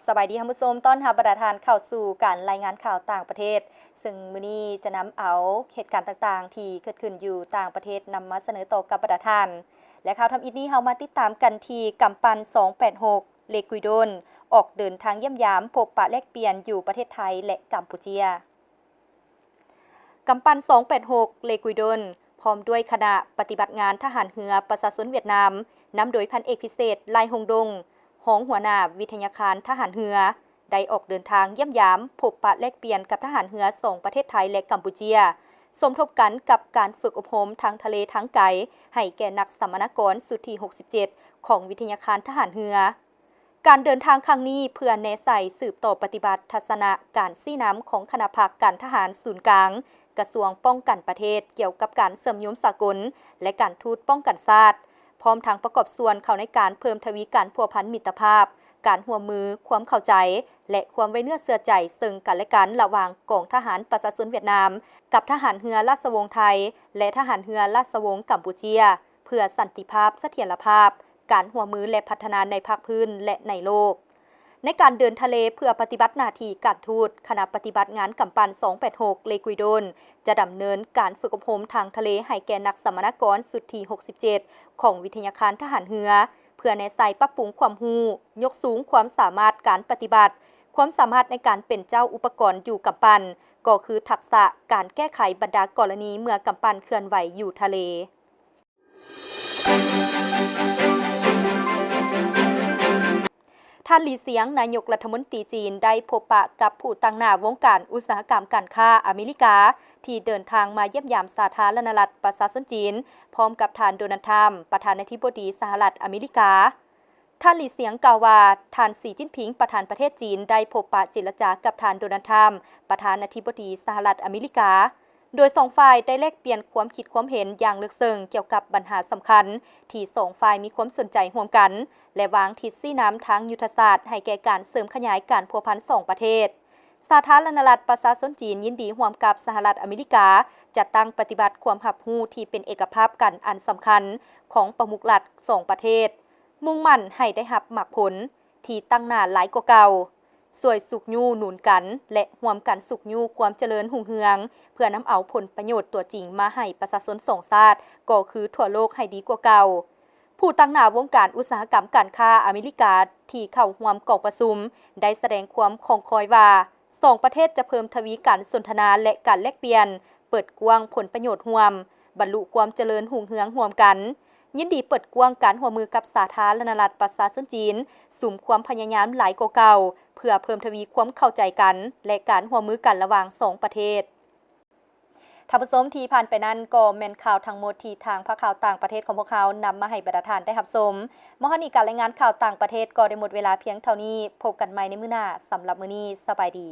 ສະບາຍດີທ່ານຜູ້ຊົມ, ຕ້ອນຮັບບັນດາທ່ານເຂົ້າສູ່ການລາຍງານຂ່າວຕ່າງປະເທດ, ເຊິ່ງມື້ນີ້ຈະນຳເອົາເຫດການຕ່າງໆທີ່ເກີດຂຶ້ນຢູ່ຕ່າງປະເທດນຳມາສະເໜີຕໍ່ກັບບັນດາທ່ານ. ແລະ ຂ່າວທຳອິດນີ້ເຮົາມາຕິດຕາມກັນທີ່ກຳປັ່ນສອງແປດຫົກ ເລກຸຍໂດນ ອອກເດີນທາງຢ້ຽມຢາມ, ພົບປະແລກປ່ຽນຢູ່ປະເທດໄທ ແລະ ກຳປູເຈຍ. ກຳປັ່ນສອງແປດຫົກ ເລກຸຍໂດນ ພ້ອມດ້ວຍຄະນະປະຕິບັດງານທະຫານເຮືອປະຊາຊົນຫວຽດນາມ, ນຳໂດຍພັນເອກພິເສດ ລາຍຮົງດົງ ຮອງຫົວໜ້າວິທະຍາຄານທະຫານເຮືອ ໄດ້ອອກເດີນທາງຢ້ຽມຢາມ, ພົບປະແລກປ່ຽນກັບທະຫານເຮືອສອງປະເທດໄທ ແລະ ກຳປູເຈຍ, ສົມທົບກັນກັບການຝຶກອົບຮົມທາງທະເລທາງໄກໃຫ້ແກ່ນັກສຳມະນາກອນຊຸດທີຫົກສິບເຈັດ ຂອງວິທະຍາຄານທະຫານເຮືອ. ການເດີນທາງຄັ້ງນີ້ເພື່ອແນໃສ່ສືບຕໍ່ປະຕິບັດທັດສະນະການຊີ້ນຳຂອງຄະນະພັກການທະຫານສູນກາງ ກະຊວງປ້ອງກັນປະເທດ ກ່ຽວກັບການເຊື່ອມໂຍງສາກົນ ແລະ ການທູດປ້ອງກັນຊາດ, ພ້ອມທັງປະກອບສ່ວນເຂົ້າໃນການເພີ່ມທະວີການພົວພັນມິດຕະພາບ, ການຮ່ວມມື, ຄວາມເຂົ້າໃຈ ແລະ ຄວາມໄວ້ເນື້ອເຊື່ອໃຈເຊິ່ງກັນແລະກັນ ລະຫວ່າງກອງທະຫານປະຊາຊົນຫວຽດນາມ ກັບທະຫານເຮືອລາຊະວົງໄທ ແລະ ທະຫານເຮືອລາຊະວົງກຳປູເຈຍ ເພື່ອສັນຕິພາບ, ສະຖຽນລະພາບ, ການຮ່ວມມື ແລະ ພັດທະນາໃນພາກພື້ນ ແລະ ໃນໂລກ. ໃນການເດີນທະເລເພື່ອປະຕິບັດໜ້າທີ່ການທູດ, ຄະນະປະຕິບັດງານກຳປັ່ນສອງແປດຫົກ ເລກຸຍໂດນ ຈະດຳເນີນການຝຶກອົບຮົມທາງທະເລໃຫ້ແກ່ນັກສຳມະນາກອນຊຸດທີຫົກສິບເຈັດ ຂອງວິທະຍາຄານທະຫານເຮືອ ເພື່ອແນໃສ່ປັບປຸງຄວາມຮູ້, ຍົກສູງຄວາມສາມາດການປະຕິບັດ, ຄວາມສາມາດໃນການເປັນເຈົ້າອຸປະກອນຢູ່ກຳປັ່ນ, ກໍຄືທັກສະການແກ້ໄຂບັນດາກໍລະນີເມື່ອກຳປັ່ນເຄື່ອນໄຫວຢູ່ທະເລ. ທ່ານ ຫຼີ ຊຽງ ນາຍົກລັດຖະມົນຕີຈີນ ໄດ້ພົບປະກັບຜູ້ຕາງໜ້າວົງການອຸດສາຫະກຳການຄ້າອາເມລິກາ ທີ່ເດີນທາງມາຢ້ຽມຢາມສາທາລະນະລັດປະຊາຊົນຈີນ, ພ້ອມກັບທ່ານ ໂດນັລ ທຣຳ ປະທານາທິບໍດີສະຫະລັດອາເມລິກາ. ທ່ານ ຫຼີ ຊຽງ ກ່າວວ່າ ທ່ານ ສີ ຈິ້ນຜິງ ປະທານປະເທດຈີນ ໄດ້ພົບປະເຈລະຈາກັບທ່ານ ໂດນັລ ທຣຳ ປະທານາທິບໍດີສະຫະລັດອາເມລິກາ, ໂດຍສອງຝ່າຍໄດ້ແລກປ່ຽນຄວາມຄິດຄວາມເຫັນຢ່າງເລິກເຊິ່ງກ່ຽວກັບບັນຫາສຳຄັນທີ່ສອງຝ່າຍມີຄວາມສົນໃຈຮ່ວມກັນ ແລະ ວາງທິດຊີ້ນຳທາງຍຸດທະສາດໃຫ້ແກ່ການເສີມຂະຫຍາຍການພົວພັນສອງປະເທດ. ສາທາລະນະລັດປະຊາຊົນຈີນຍິນດີຮ່ວມກັບສະຫະລັດອາເມລິກາ ຈັດຕັ້ງປະຕິບັດຄວາມຮັບຮູ້ທີ່ເປັນເອກະພາບກັນອັນສຳຄັນຂອງປະມຸກລັດສອງປະເທດ, ມຸ່ງໝັ້ນໃຫ້ໄດ້ຮັບໝາກຜົນທີ່ຕັ້ງໜ້າຫຼາຍກວ່າເກົ່າ, ຊ່ວຍຊຸກຍູ້ໜູນກັນ ແລະ ຮ່ວມກັນຊຸກຍູ້ຄວາມຈະເລີນຮຸ່ງເຮືອງ ເພື່ອນຳເອົາຜົນປະໂຫຍດຕົວຈິງມາໃຫ້ປະຊາຊົນສອງຊາດ ກໍຄືທົ່ວໂລກໃຫ້ດີກວ່າເກົ່າ. ຜູ້ຕາງໜ້າວົງການອຸດສາຫະກຳການຄ້າອາເມລິກາທີ່ເຂົ້າຮ່ວມກອງປະຊຸມ ໄດ້ສະແດງຄວາມຄອງຄອຍວ່າ ສອງປະເທດຈະເພີ່ມທະວີການສົນທະນາ ແລະ ການແລກປ່ຽນ, ເປີດກວ້າງຜົນປະໂຫຍດຮ່ວມ, ບັນລຸຄວາມຈະເລີນຮຸ່ງເຮືອງຮ່ວມກັນ, ຍິນດີເປີດກວ້າງການຮ່ວມມືກັບສາທາລະນະລັດປະຊາຊົນຈີນ, ສຸມຄວາມພະຍາຍາມຫຼາຍກວ່າເກົ່າ ເພື່ອເພີ່ມທະວີຄວາມເຂົ້າໃຈກັນ ແລະ ການຮ່ວມມືກັນລະຫວ່າງສອງປະເທດ. ທ່ານຜູ້ຊົມທີ່ຜ່ານໄປນັ້ນ ກໍແມ່ນຂ່າວທັງໝົດທີ່ທາງພາກຂ່າວຕ່າງປະເທດຂອງພວກເຮົານຳມາໃຫ້ບັນດາທ່ານໄດ້ຮັບຊົມ. ມາຮອດນີ້ການລາຍງານຂ່າວຕ່າງປະເທດກໍໄດ້ໝົດເວລາພຽງເທົ່ານີ້. ພົບກັນໃໝ່ໃນມື້ໜ້າ. ສຳລັບມື້ນີ້ ສະບາຍດີ.